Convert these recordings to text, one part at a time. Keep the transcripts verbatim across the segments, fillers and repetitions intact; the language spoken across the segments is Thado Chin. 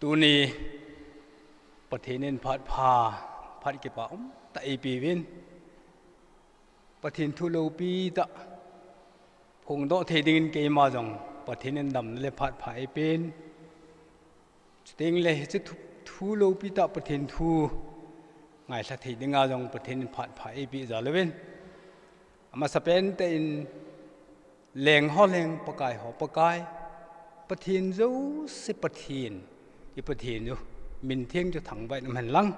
Tuni Pathen in phat pha, phat kipa umtah eipeuvin, Pathen thu lopi tah phongdoh thei dingin keima jong Pathen in damna le phat pha eipen. Chuteng le hiche thu, thu lopi tah Pathen thu ngailha thei dinga jong Pathen in phat pha eipeh jal uvin. Amasapen tah in leng ho leng, Pakai ho Pakai, Pathen jouse Pathen, i Pathen u mintheng chu thangvah in um hen lang.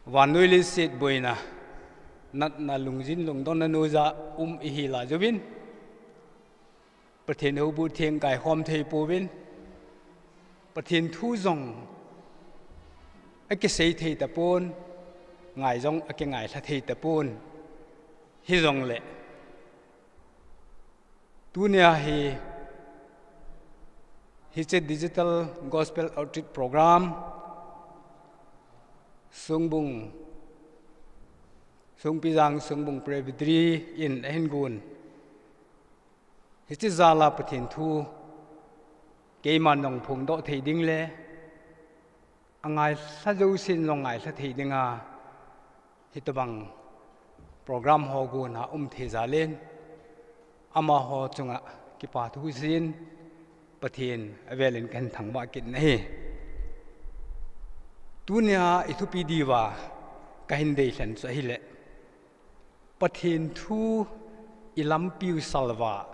Vannoi leiset boina, natna, lungjin lungdonna noija um ihi lai uvin, Pathen houbu theng kaikhom thei pouvin, Pathen thu jong akisei thei tapon, ngai jong akingailha thei tapon. Hijongle tunia hi, hiche Digital Gospel Outreach Program, Songbung, Songpijang Songbung Presbytery in ahin gon. Hiche jal a Pathen thu keiman jong phongdoh thei ding le, angailha jousen jong ngailha thei dinga hitobang program ho gonna um thei jal in, amaho chunga kipa thu jin Pathen avel in kahin thangvah kit nahi. Tunia i thupi diuva kahin deilhen chu ahile, Pathen thu i lampiu salvah,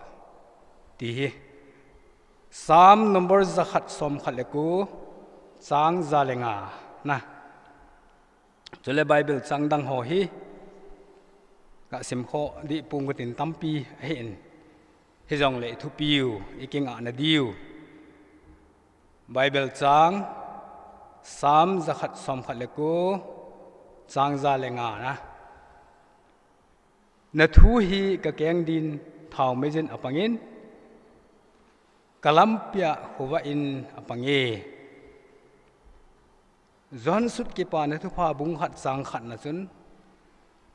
ti hi Psalm number jakhat somkhat le ko, chang ja le nga na. Chule Bible chang dang ho hi kasim khoh dih pong katin tampi ahin, hijongle i thupiu, i kingahna diu Bible chang, Psalm jakhat somkhat le ko, chang ja le nga na. Na thu hi ka keng din thao mei jin apangin, ka lampia khovah in apange. Johan sut Kipana Thupha bung khat chang khat na chun,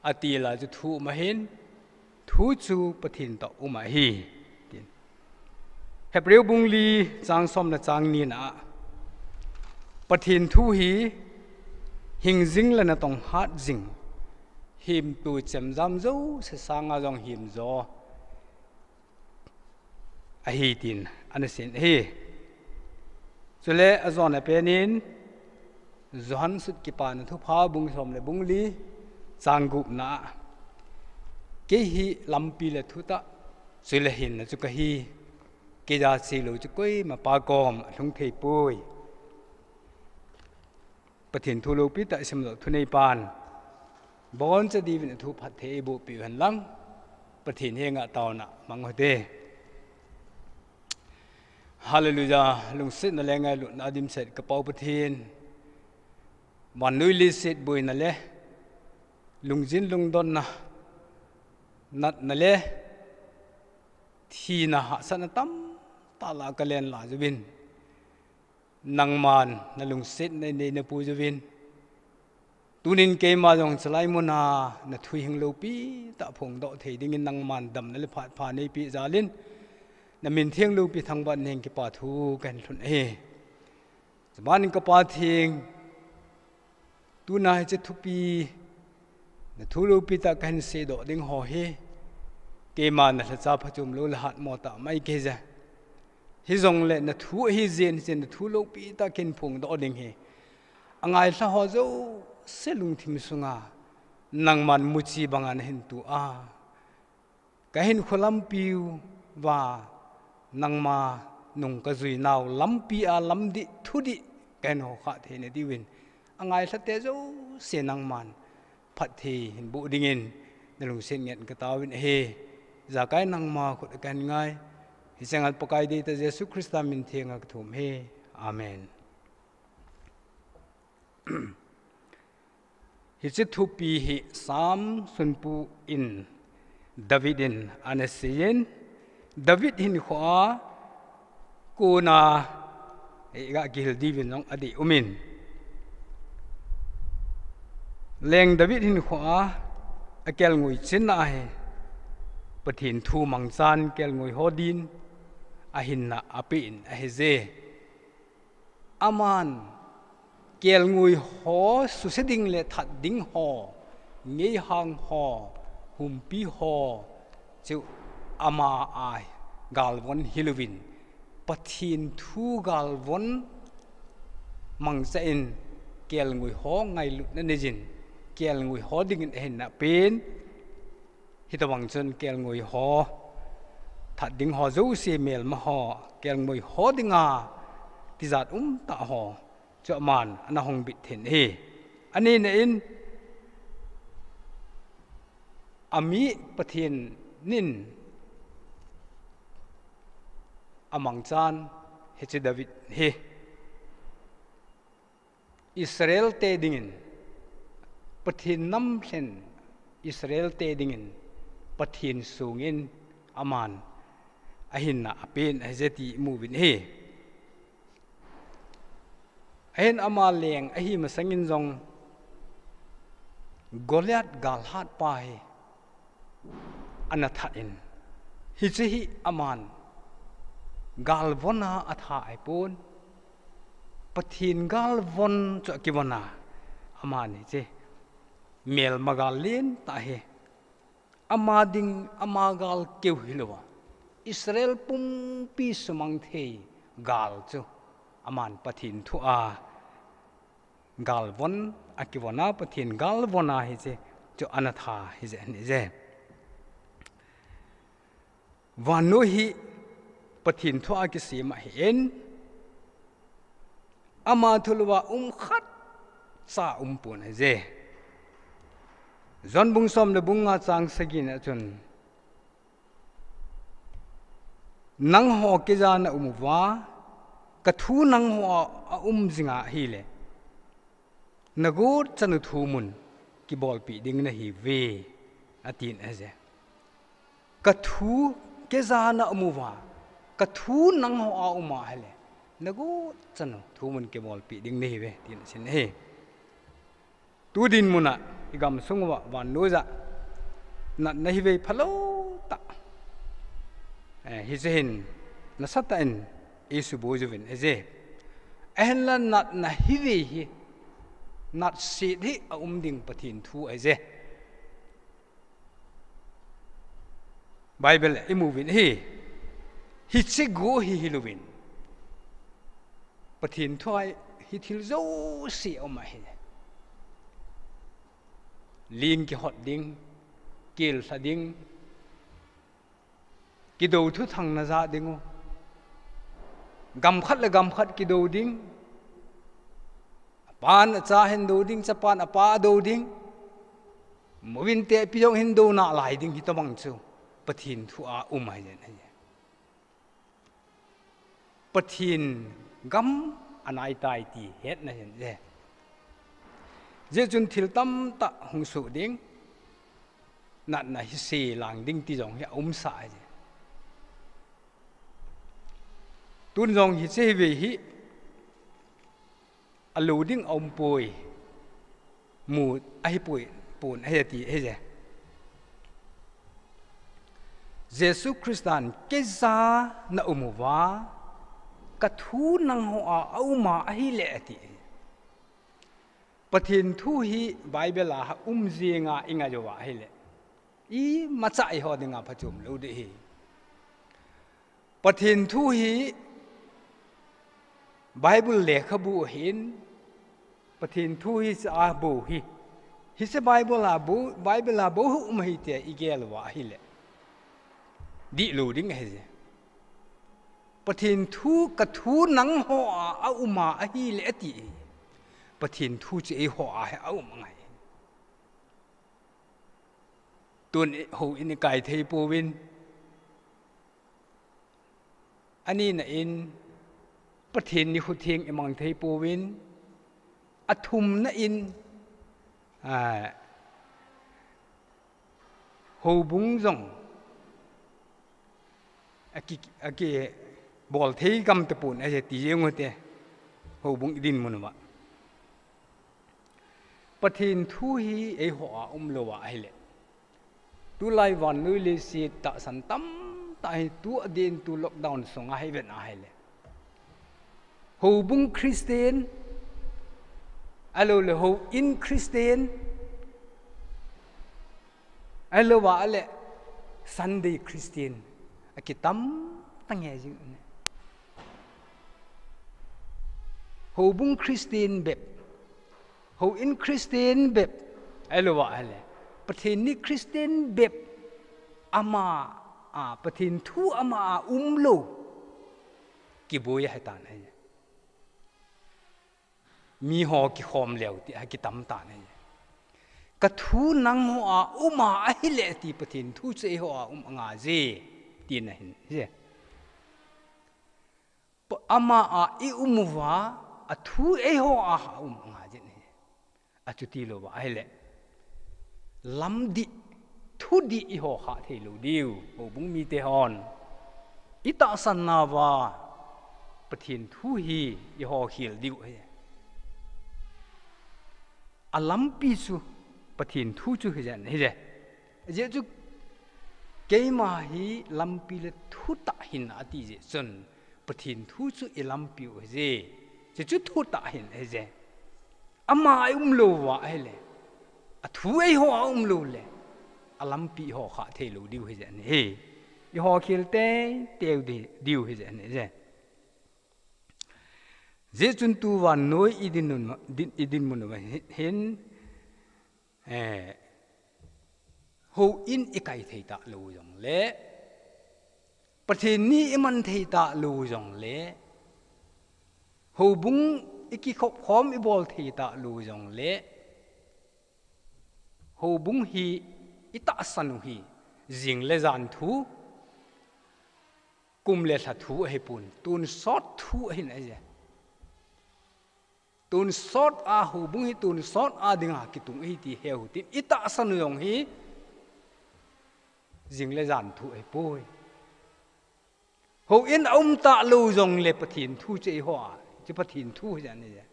atil a chu thu um ahin, thu chu Pathen toh um ahi, tin. Hebrew bung li chang som le chang ni na a, Pathen thu hi hing jing le natong hat jing, himtu chemjam jouse sanga jong himjo ahi, tin ana seiyin ahi. Chule ajona pen in, Johan sut Kipana Thupha bung som le bung li, chang gup na a, kei hi lampi le thutah, chule hinna chu kahi, kei jachelou chu koimapa kom alhung thei poi. Pathen thu lopi tah i simdoh thuneipan, boncha diuvin athu phatthei eiboh peh u hen lang, Pathen henga taona mang u hite. Hallelujah, lungsetna le ngailutna dimset ka Pa u Pathen, vannoi leiset boina le, lungjin lungdonna, natna le, thina hahsatna tamtah lah a ka len lai uvin, nangman na lungsetna nei na pui uvin, tunin keima jong chalai muna na thu hing lopi tah phongdoh thei dingin nangman damna le phat pha neipeh jal in, na min theng lopi thangvah in kipa thu kahin lhun ahi. Chubanin ka Pathen, tuna hiche thupi, na thu lopi tah kahin seidoh ding ho hi, keima na lhacha phachom lou le hatmo tah mai kei je. Hijongle na thu ahi jeh in, hiche na thu lopi tah kahin phongdoh ding hi, angailha ho jouse lungthim sunga nangman muchi banga nahin tu a, kahinkho lampiu va, nangma nung kajui nau lampi a lamdih thudih kahin hokha theina diuvin, angailha te jouse nangman phatthei hin boh dingin na lungset ngen ka taovin ahi. Jakai nangma khut a kahin ngai. Hiche ngal Pakai deitah Jesu Christa min thenga kathum ahi. Amen. Hiche thupi hi Psalm sunpu in David in ana seiyin, David hinkhoa kona, eh, ga kihil diuvin jong adei umin. Leng David hinkhoa akelngoi chinna hi Pathen thu mangchan kelngoi ho din ahinna apen ahi je. Aman kelngoi ho suse ding le that ding ho, ngeihang ho, humpi ho chu ama a galvon hilouvin, Pathen thu galvon mangcha in kelngoi ho ngailutna neijin, kelngoi ho dingin ahinna pen. Hitobang chun kelngoi ho, that ding ho jouse, melma ho, kelngoi ho dinga tijat umtah ho chu aman ana hung bit thei in ahi. Anina in, ami Pathen in amangchan hiche David hi Israel te dingin, Pathen namlhen Israel te dingin, Pathen sungin aman ahinna apen ahi je ti imu uvin ahi. Ahin ama leng ahi masangin jong Goliath galhat pa hi ana that in, hiche hi aman galvon a atha ahipon, Pathen galvon chu akivon a, aman hiche melma gal lentah hi ama ding, ama gal keu hilouva, Israel pumpi sumang thei gal chu aman Pathen thu a galvon akivon a, Pathen galvon a hiche chu ana that ahi je, ahi je. Vannoi hi Pathen thu a kisem ahin, ama thu louva um khatcha umpon ahi je. John bung som le bung nga chang sagi na chun, nangho keija na um uva, kathu nangho a aum jinga ahile, nagot chanu thumun kibolpi ding nahiuve, atin ahi je. Kathu keija na um uva, kathu nangho a uma ahile, nagot chanu thumun kibolpi ding nahiuve, tin ahin ahi. Tu dinmun a igamsung uva vannoija natna hivei phalou tah, eh, hiche hin nasatah in eisuboi jiuvin ahi je. Ahinla natna hivei hi, natset hi aum ding Pathen thu ahi je. Bible a imu uvin ahi, hiche go hi hilouvin, Pathen thu a hi thil jouse aum ahi. Ling kihot ding, kel lha ding, kidou thuthang na ja ding u, gam khat le gam khat kidou ding, apan acha hin dou ding, chapan apa adou ding, muvinte pi jong hin dou nalai ding, hitobang chu Pathen thu a um ahi je, ahi. Pathen gam anaitai ti hetna ahi je. Hijeh chun thil tamtah hung soh ding, natna hi selang ding ti jong hi aumsa ahi je. Tun jong hiche hivei hi alou ding aumpoi, mu ahipoi, pon ahi ati ahi je. Jesu Christan keija na um uva, kathu nangho a auma ahile ati. Pathen thu hi Bible a um jinga ingai uva ahile, imacha eiho dinga phachom lou ding ahi. Pathen thu hi Bible lekhabu ahin, Pathen thu hiche a bou hi, hiche Bible a bou, Bible a bou hi um ahi tia igel uva ahile, dihlou ding ahi je. Pathen thu, kathu nangho a auma ahile ati. Pathen thu chu eiho a hi aum angai. Tun houin ikai thei pouvin, anina in Pathen nikho theng imang thei pouvin, athumna in, a, houbung jong aki, akibol thei gam tapon ahi ti jeng ute, houbung idinmun uva. Pathen thu hi eiho a umlou ahile, tulai vannoi leiset tahsan tamtah hi tu adin tu lockdown sunga hi ven ahile, Houbung Christian, ahilouleh houin Christian, ahilouleh Sunday Christian, akitam tang e jing. Houbung Christian bep, houin Christian bep, ahilouleh Pathen ni Christian bep, ama a, Pathen thu ama a umlou kiboi ahitan ahi. Miho kikhom leu ti akitam tan ahi. Ka thu nangho a um a ahileh ti Pathen thu chu eiho a um anga je, tina ahin je. Ama a i um uva, athu eiho a um anga je ahi. Achuti louva ahileh, lamdih, thudih iho kha thei lou diu, houbung mite hon. I tahsan nauva, Pathen thu hi iho khel diu ahi. Alampi chu, Pathen thu chu hijeh in, hijeh. Ajeh chu, keima hi lampi le thutah ahin ati jeh chun, Pathen thu chu ilampi u hije. Chuchu thutah ahin hije. Ama a i umlou uva ahileh, athu eiho a umlou leh, alampi iho kha thei lou diu hijeh in ahi. Iho khel teitei diu hijeh in ahi. Jeh chun tu vannoi i dinmun, din, i dinmun uva hin, eh, houin i kai thei talou jongleh, Pathen ni i man thei talou jongleh, houbung i kikhop khom i bol thei talou jongleh, houbung hi i tahsan u hi, jing le jan thu, kum le lha thu ahipon, tonsot thu ahin ahi. Tonsot a houbung hi tonsot a dinga kitung ahi ti heu tin, i tahsan u jong hi, jing le jan thu ahipoi. Houin a um talou jongleh Pathen thu chu eiho a, chu Pathen thu hijeh in ahi.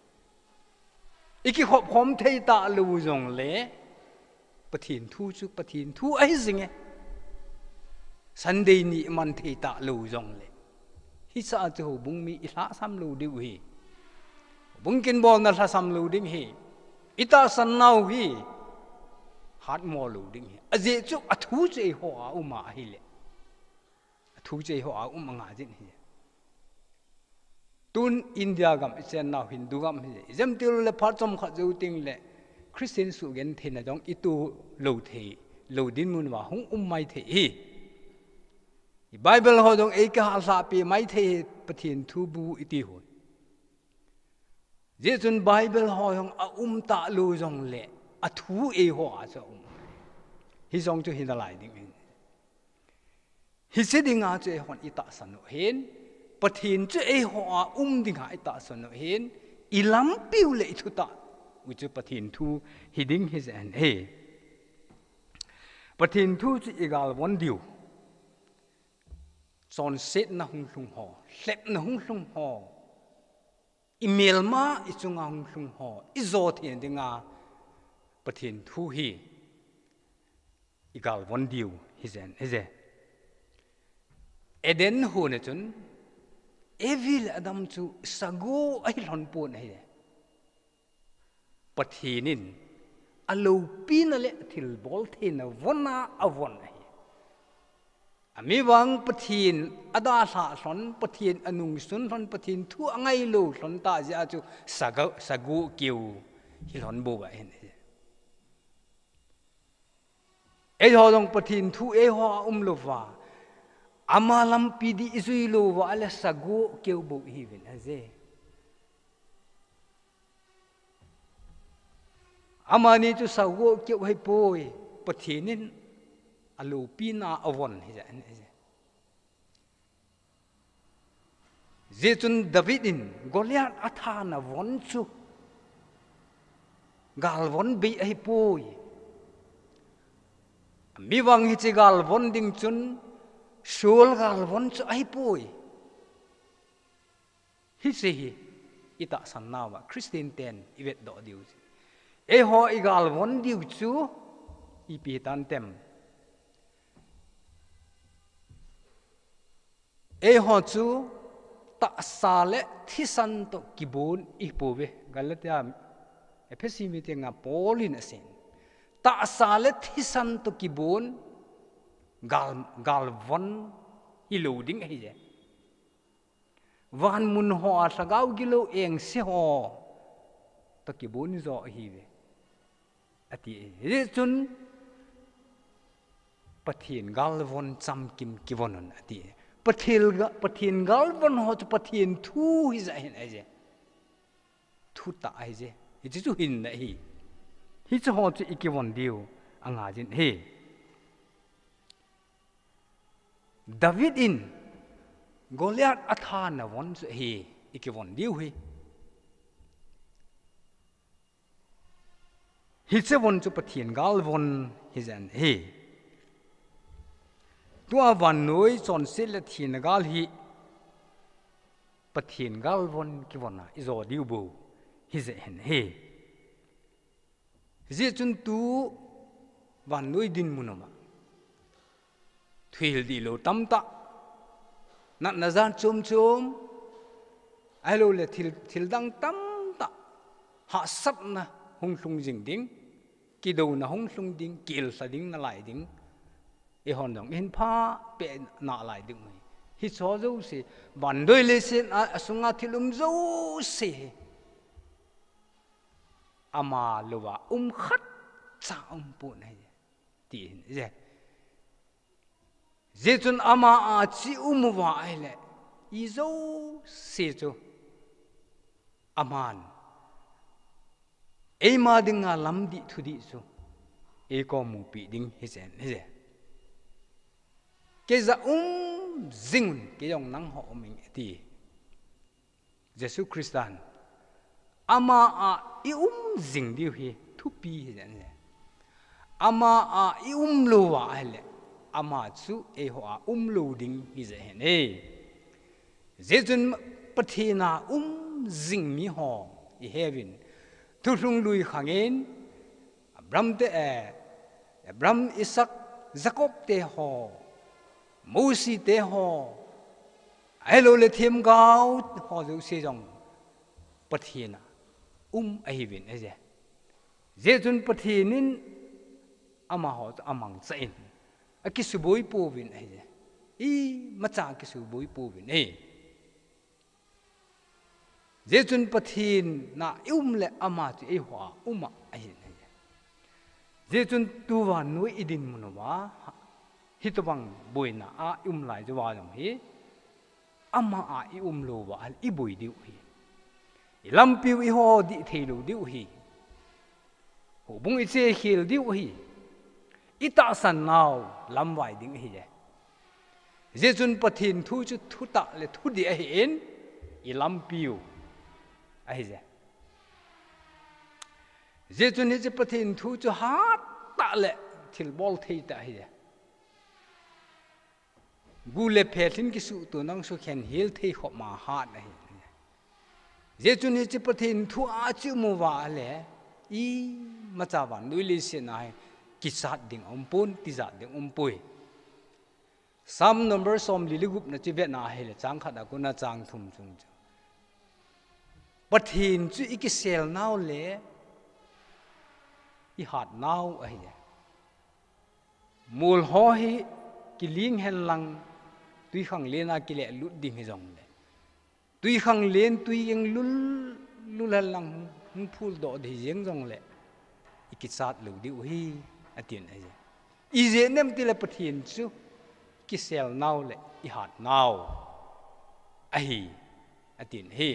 I kikhop khom thei talou jongleh, Pathen thu chu Pathen thu ahi jing e. Sunday ni i man thei talou jongleh, hiche a chu houbung mi i lhahsam lou diu ahi. Houbung kin bolna lhasam lou ding ahi. I tahsan nau hi hatmo lou ding ahi. Ajeh chu athu chu eiho a um a ahileh, athu chu eiho a um anga jin ahi. Tun India gam i chen nau Hindu gam hi, i jem tilou leh phat chomkhat jou tengleh, Christian sugentheina jong i to lou thei, lou dinmun uva hung um mai thei ahi. I Bible ho jong ei kihalhahpi mai thei ahi, Pathen thu bu i ti hon. Jeh chun Bible ho jong a um talou jongleh, athu eiho a chu a um. Hijong chu hinalai ding ahi. Hiche dinga chu eihon i tahsan u ahin, Pathen chu eiho a um dinga i tahsan u ahin, i lampi u le i thutah u chu Pathen thu hiding hijeh in ahi. Pathen thu chu i galvon diu. Chonsetna hung lhung ho, lhepna hung lhung ho, i melma i chunga hung lhung ho i jo thei dinga Pathen thu hi i galvon diu hijeh in ahi. Eden hon a chun Evi le Adam chu sagoh ahi lhon pon ahi. Pathen in aloupina le thilbol theina von a avon ahi. Amivang Pathen adalhah lhon, Pathen anungsun lhon, Pathen thu angailou lhon tah jeh a chu sagoh, sagoh keu hi lhon bou ahin ahi. Eiho jong Pathen thu eiho a umlou va, ama lampi ding i jui lou va ahileh sagoh keu bou i hiuvin ahi. Amani chu sagoh keu ahipoi, Pathen in aloupina avon hijeh in ahi. Jeh chun David in Goliath athana von chu galvon bei ahipoi. Mivang hiche galvon ding chun Saul galvon chu ahipoi. Hiche hi i tahsan nauva Christian ten i vetdoh diu chu. Eiho i galvon diu chu ipi tantem. Eiho chu Tahsa le thisan toh kibon ihi pouve. Galatia, Ephesi mite nga Paul in asei. Tahsa le thisan toh kibon gal, galvon hilou ding ahije. Van mun hoa lhagao gilou engse ho toh kibon jo ihiuve, ati. Hichun Pathen galvon chamkim kivon un, ati. Pathen ga-, Pathen galvon ho chu Pathen thu hijeh hin ahije. Thutah ahije. Hichu chu hinna ahi. Hichu ho chu ikivon diu angaiyin ahi. David in Goliath athana von chu ahi, ikivon diu ahi. Hiche von chu Pathen galvon hijeh hin ahi. Tua vannoi chonset le thina gal hi Pathen galvon kivon a ijo diu bou hijeh hin ahi. Hijeh chun tu vannoi dinmun uva thuhil dihlou tamtah, natna jat chom chom, ahilouleh thil, thil dang tamtah, hahsatna hung lhung jing ding, kidouna hung lhung ding, kihilsa ding nalai ding, eihon jong ihin phah peh nalai diu ahi. Hicheho jouse, vannoi leiset a, asunga thil um jouse hi ama louva um khatcha umpon ahi, ti ahi. Hijeh chun ama a che um uva ahile, ijouse chu aman eima dinga lamdih thudih chu eikom mupi ding hijeh hin ahije. Kei jah um jing un, kei jong nangho um inge, ati. Jesu Christan ama a i um jing diu hi thupi hijeh hin ahi. Ama a i um louva ahile, ama chu eiho a umlou ding hijeh hin ahi. Hijeh chun Pathen a um jing miho iheuvin, thulhung lui khangin, Abraham te, eh, Abraham, Isaac, Jacob te ho, Mosi te ho, ahilouleh themgao ho jouse jong Pathen a um ahiuvin ahije. Hijeh chun Pathen in amaho chu amangchan, akisuboi pouvin ahije. Imacha akisuboi pouvin ahi. Hijeh chun Pathen a i um le ama chu eiho a um ahi. Hijeh chun tu vannoi i dinmun uva, hitobang boina a i um lai jouva jong hi, ama a i um louva ahile i boi diu ahi. I lampiu i ho dih thei lou diu ahi. Houbung i chekhel diu ahi. I tahsan nau lamvai ding ahije. Hijeh chun Pathen thu chu thutah le thudih ahin, i lampiu ahije. Hijeh chun hiche Pathen thu chu hattah le thilbol thei tah ahije. Gu le phe lhin kisuhto nang sukhen hel thei khop ma hat ahi. Hijeh chun hiche Pathen thu a che um uva ahile, imacha vannoi leiset a hi kichat ding aumpon, tijat ding aumpoi. Psalm number somli le gupna chu ivet na ahile, chang khat a kona chang thum chung chu, Pathen chu i kisel nau le i hat nau ahi. Mol ho hi kiling hen lang, twikhanglen a kile lut ding hijongle, twikhanglen twi eng lul lul hen lang hung phuldoh ding jeng jongle, i kichat lou diu ahi, atin ahi. Ijeh inem itile Pathen chu kisel nau le i hat nau ahi, atin ahi.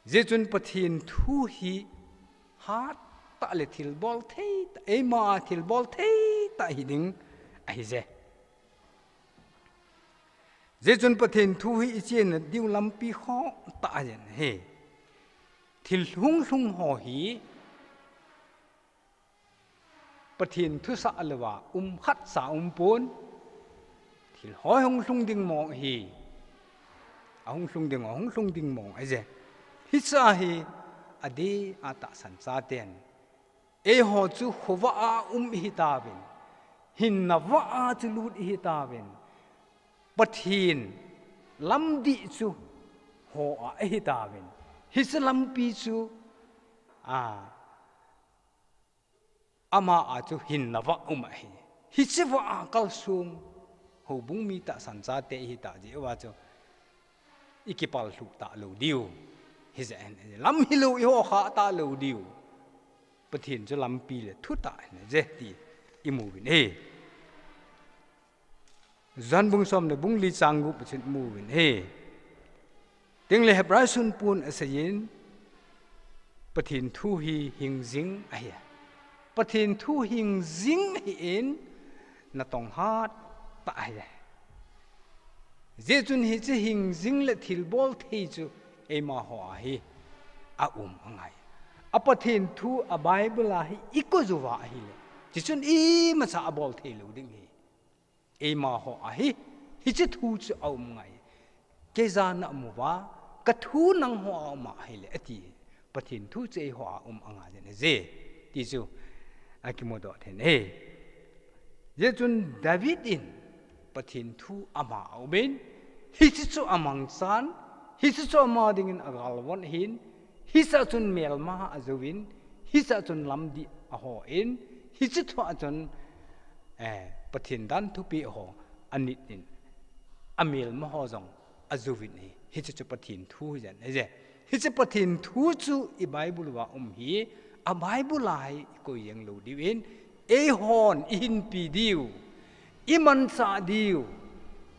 Hijeh chun Pathen thu hi hattah le thilbol thei tah, eima a thilbol thei tah hiding ahije. Hijeh chun Pathen thu hi i chenna diu lampi khoh tah ahi. Thil hunglhung ho hi Pathen thusah louva um khatcha umpon. Thil hoi hunglhung ding mong ahi. Ahunglhung ding, ahunglhung ding mong ahije. Hiche hi adeh a tahsan chaten, eiho chu khovah a um ihi tauvin, hinna vah a chu lut ihi tauvin, Pathen lamdih chu ho a ahi tauvin. Hiche lampi chu, a, ama a chu hinna vah um ahi. Hiche vah a kalsong houbung mi tahsan chate ihi tah jeh uva chu ikipal lhuh talou diu. Hijeh in lam hilou iho kha talou diu. Pathen chu lampi le thu tah ahi je ti imu uvin ahi. Johan bung som le bung li chang gup a chun imu uvin ahi. Tengle Hebrai sunpun aseiyin, Pathen thu hi hingjing ahi. Pathen thu hingjing ahin, natong hat tah ahi. Hijeh chun hiche hingjing le thilbol thei chu eima ho a hi aum angai. A Pathen thu a Bible a hi ikoi uva ahile, hichun imacha abol thei lou ding ahi. Eima ho a hi, hiche thu chu aum angai. Kei ja namu uva, kathu nangho a um ahile, ati. Pathen thu chu eiho a um angai jeh in ahi je, ti chu akimudoh thei ahi. Hijeh chun David in Pathen thu ama a um in, hiche chu amangchan, hiche chu ama dingin agalvon ahin, hiche a chun melma ajouvin, hiche a chun lamdih ahon, hiche thu a chun, eh, Pathen dan thupeh ho anit in, amelma ho jong ajouvin ahi. Hiche chu Pathen thu hijeh in ahi je. Hiche Pathen thu chu i Bible uva um hi, a Bible a hi ikoi jeng lou diuvin, eihon ihinpi diu, imanchah diu,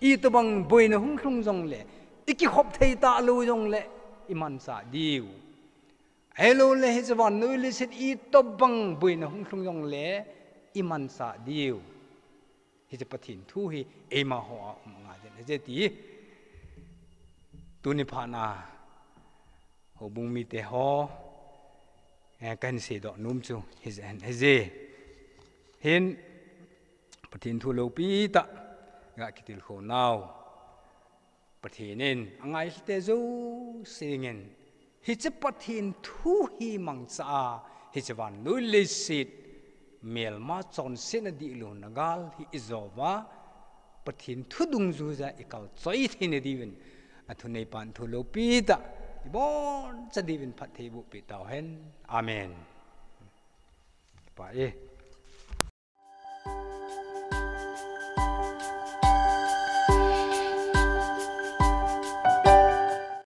itobang boina hung lhung jongle, ikikhop thei talou jongle, imanchah diu. Ahiloule hiche vannoi leiset itobang boina hung lhung jongle, imanchah diu. Hiche Pathen thu hi eima ho a um angai jeh in ahi je ti. Tuni phat a houbung mite ho, eh, kahin seidoh nom chu hijeh in ahi je. Hin Pathen thu loupi tah ga kitilkhou nau, Pathen in angailhate jouse dingin, hiche Pathen thu hi mangcha a, hiche vannoi leiset melma chonsetna dihlou na gal hi ijo uva, Pathen thu dungjuija ikalchoi theina diuvin, athuneipan thu loupi tah iboncha diuvin phatthei eiboh peh tauhen. Amen. Pa e.